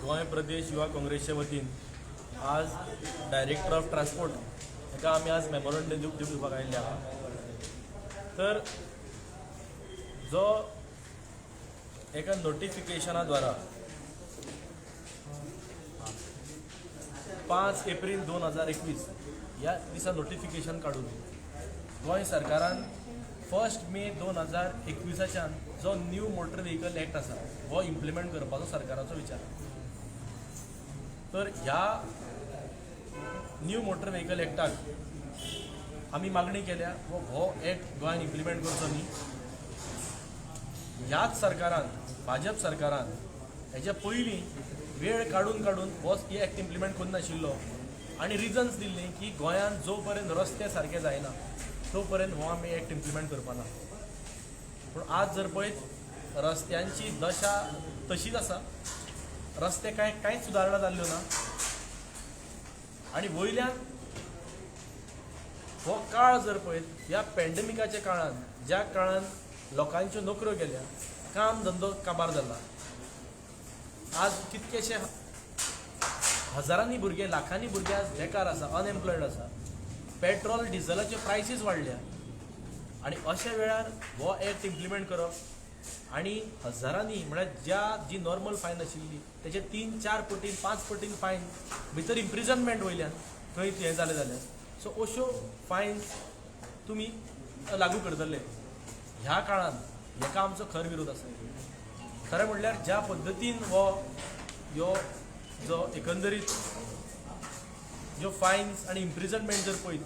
गोंय प्रदेश युवा काँग्रेसच्या वतीन आज डायरेक्टर ऑफ ट्रान्सपोर्ट हाका आमी आज मेमोरंडम दिवपाक आयिल्ले आहा. तर जो एका नोटिफिकेशना द्वारा 5 एप्रील 2021 ह्या दिसा नोटिफिकेशन काडून गोंय सरकारान 1 मे 2021च्यान जो न्यू मोटर व्हेकल एक्ट आसा हो इम्प्लिमेंट करपाचो सरकाराचो विचार. तर ह्या न्यू मोटर व्हेकल एक्टाक आमी मागणी केल्या वो हो एक्ट गोंयान इम्प्लिमेंट करचो न्ही. ह्याच सरकारान, भाजप सरकारान हेच्या पयलीं वेळ काडून काडून हो एक्ट इम्प्लिमेंट करूंक नाशिल्लो आनी रिजन्स दिल्लीं की गोंयांत जो पर्यंत रस्ते सारके जायना तो पर्यंत हो आमी एक्ट इम्प्लिमेंट करपाना. पूण आज जर पळयत रस्त्यांची दशा तशीच आसा, रस्ते कांय कांयच सुदारणा जाल्ल्यो ना आनी वयल्यान हो काळ जर पळयत ह्या पॅन्डेमिकाच्या काळान, ज्या काळान लोकांच्यो नोकऱ्यो गेल्या, काम धंदो काबार जाला, आज कितकेशे हजारांनी भुरगे, लाखांनी भुरगे आज बेकार आसा, अनएम्प्लॉयड आसा, पेट्रोल डिझलाच्यो प्रायसीस वाडल्या आनी अशा वेळार हो एक्ट इम्प्लिमेंट करप आनी हजारांनी म्हळ्यार ज्या जी नॉर्मल फायन आशिल्ली तेचे 3-4 पटीन 5 पटीन फायन, भितर इम्प्रिजनमेंट वयल्यान थंय हें जालें जाल्यार सो अश्यो फायन्स तुमी लागू करतले ह्या काळान, हेका आमचो खर विरोध आसा. खरें म्हणल्यार ज्या पद्दतीन हो ह्यो जो एकंदरीत ज्यो फायन्स आनी इम्प्रिजनमेंट जर पळयत,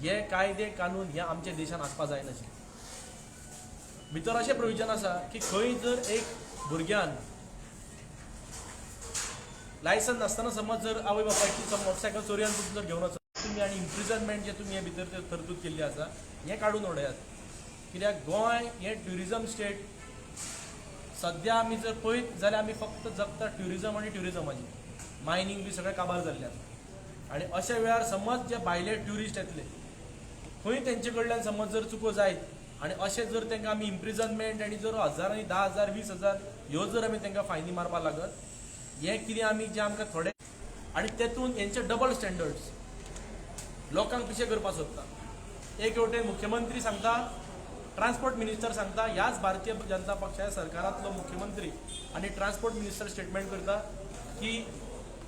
हे कायदे कानून हे आमच्या देशान आसपा जायनाशिल्ले. भितर अशें प्रोविजन आसा की खंय जर एक भुरग्यान लायसन नासतना समज जर आवय बापायची मोटरसायकल चोरयान पसून जर घेवन वचत तुमी आनी इम्प्रिजनमेंट जे तुमी हे भितर ते तरतूद केल्ली आसा हें काडून उडयात. कित्याक गोंय हें ट्युरिजम स्टेट. सद्या आमी जर पळयत जाल्यार आमी फक्त जगता ट्युरिजम आनी ट्युरिजमाचेर, मायनींग बी सगळें काबार जाल्लें आसा आनी अशा वेळार समज जे भायले ट्युरिस्ट येतले खंय तेंचे कडल्यान समज जर चुको जायत आनी अशें जर तांकां आमी इम्प्रिजनमेंट आनी जर हजारांनी 10,000 20,000 ह्यो जर आमी तांकां फायनी मारपाक लागत, हें कितें आमी जें आमकां थोडे आनी तेतून हेंचे डबल स्टँडर्ड्स लोकांक पिशें करपाक सोदता. एक वटेन मुख्यमंत्री सांगता, ट्रान्सपोर्ट मिनिस्टर सांगता, ह्याच भारतीय जनता पक्षा सरकारांतलो मुख्यमंत्री आनी ट्रान्सपोर्ट मिनिस्टर स्टेटमेंट करता की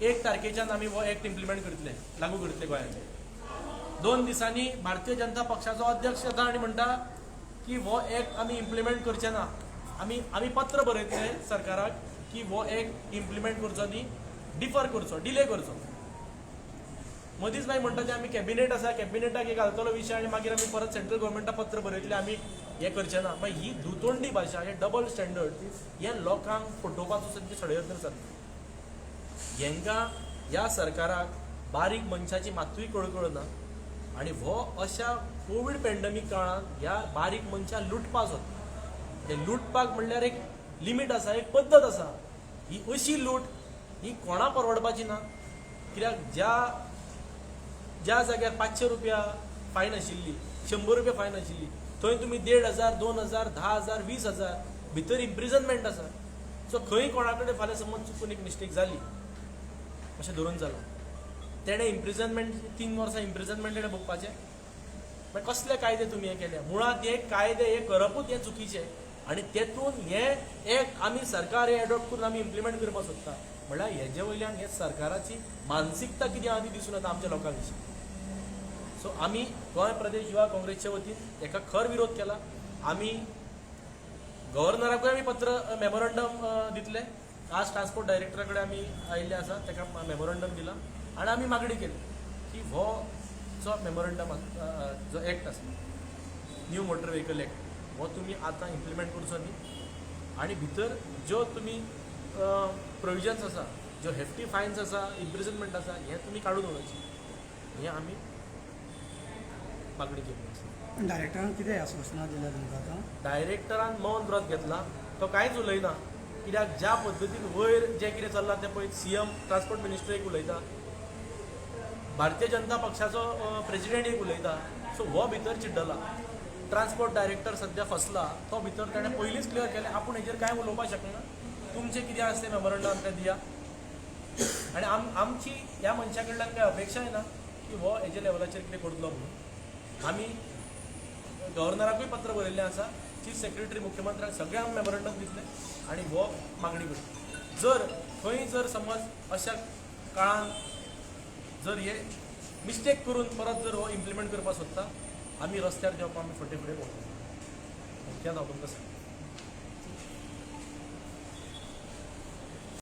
1 तारखेच्यान आमी हो एक्ट इम्प्लिमेंट करतले, लागू करतले गोंयांत. 2 दिसांनी भारतीय जनता पक्षाचो अध्यक्ष येता आनी म्हणटा की हो एक्ट आमी इम्प्लिमेंट करचे ना, आमी आमी पत्र बरयतले सरकाराक की हो एक्ट इम्प्लिमेंट करचो न्ही, डिफर करचो, डिले करचो. मदींच मागीर म्हणटा ते आमी कॅबिनेट आसा, कॅबिनेटाक एक घालतलो विशय आनी मागीर आमी परत सेंट्रल गव्हर्मेंटाक पत्र बरयतले आमी हें करचे ना. मागीर ही दुतोंडी भाशा, हे डबल स्टँडर्ड हे लोकांक फटोवपाचो तांचें षडयंत्र चल्लां. हेंकां ह्या सरकाराक बारीक मनशाची मातूय कळकळ ना आनी हो अशा कोवीड पॅन्डेमीक काळांत ह्या बारीक मनशां लुटपाक सोदता. हे लुटपाक म्हणल्यार एक लिमीट आसा, एक पद्दत आसा. ही अशी लूट ही कोणा परवडपाची ना. कित्याक ज्या ज्या जाग्यार 500 रुपया फायन आशिल्ली, 100 रुपया फायन आशिल्ली, थंय तुमी 1,500, 2,000, 10,000, 20,000, भितर इम्प्रिजनमेंट आसा. सो खंय कोणा कडेन फाल्यां समज चुकून एक मिस्टेक जाली अशें धरून जालां, तेणें इम्प्रिजनमेंट 3 वर्सां इम्प्रिजनमेंट तेणें भोगपाचें. मागीर कसले कायदे तुमी हे केले? मुळांत हे कायदे हे करपूच हें चुकीचें आनी तेतून हे एक आमी सरकार हे एडॉप्ट करून आमी इम्प्लिमेंट करपाक सोदता म्हणल्यार हेजे वयल्यान हे सरकाराची मानसिकता कितें आहा ती दिसून येता आमच्या लोकां विशीं. सो आमी गोंय प्रदेश युवा काँग्रेसच्या वतीन हेका खर विरोध केला. आमी गव्हर्नराकूय आमी पत्र मेमोरंडम दितले. आज ट्रान्सपोर्ट डायरेक्टरा कडेन आमी आयिल्ले आसा, ताका मेमोरंडम दिला आनी आमी मागणी केली की हो जो मेमोरंडम जो एक्ट आसा न्यू मोटर व्हेकल एक्ट हो तुमी आतां इम्प्लिमेंट करचो न्ही आनी भितर ज्यो तुमी प्रोविजन्स आसा, ज्यो हेफ्टी फायन्स आसा, इम्प्रिजनमेंट आसा, हें तुमी काडून उडोवचें, हें आमी मागणी केल्ली आसा. डायरेक्टरान कितें आश्वासनां दिल्या तुमकां आतां? डायरेक्टरान मौन व्रत घेतला, तो कांयच उलयना. कित्याक ज्या पद्दतीन वयर जें कितें चल्लां तें पळयत सीएम, ट्रान्सपोर्ट मिनिस्टर एक उलयता, भारतीय जनता पक्षाचो प्रेजिडेंट एक उलयता, सो हो भितर चिड्डला. ट्रान्सपोर्ट डायरेक्टर सद्या फसला, तो भितर ताणें पयलींच क्लियर केलें आपूण हेजेर कांय उलोवपाक शकना, तुमचें कितें आसा तें मेमोरंडम आमकां दिया. आनी आमची ह्या मनशा कडल्यान कांय अपेक्षाय ना की हो हेजे लेवलाचेर कितें करतलो म्हणून. आमी गव्हर्नराकूय पत्र बरयल्लें आसा, चीफ सेक्रेटरी, मुख्यमंत्र्याक सगळ्यांक मेमोरंडम दितले आनी हो मागणी करतले. जर खंय जर समज अशा काळान जर हे मिस्टेक करून परत जर हो इम्प्लिमेंट करपाक सोदता, आमी रस्त्यार देंवपाक आमी फुडें फुडें पळोवतले. तेंच हांव तुमकां सांगता.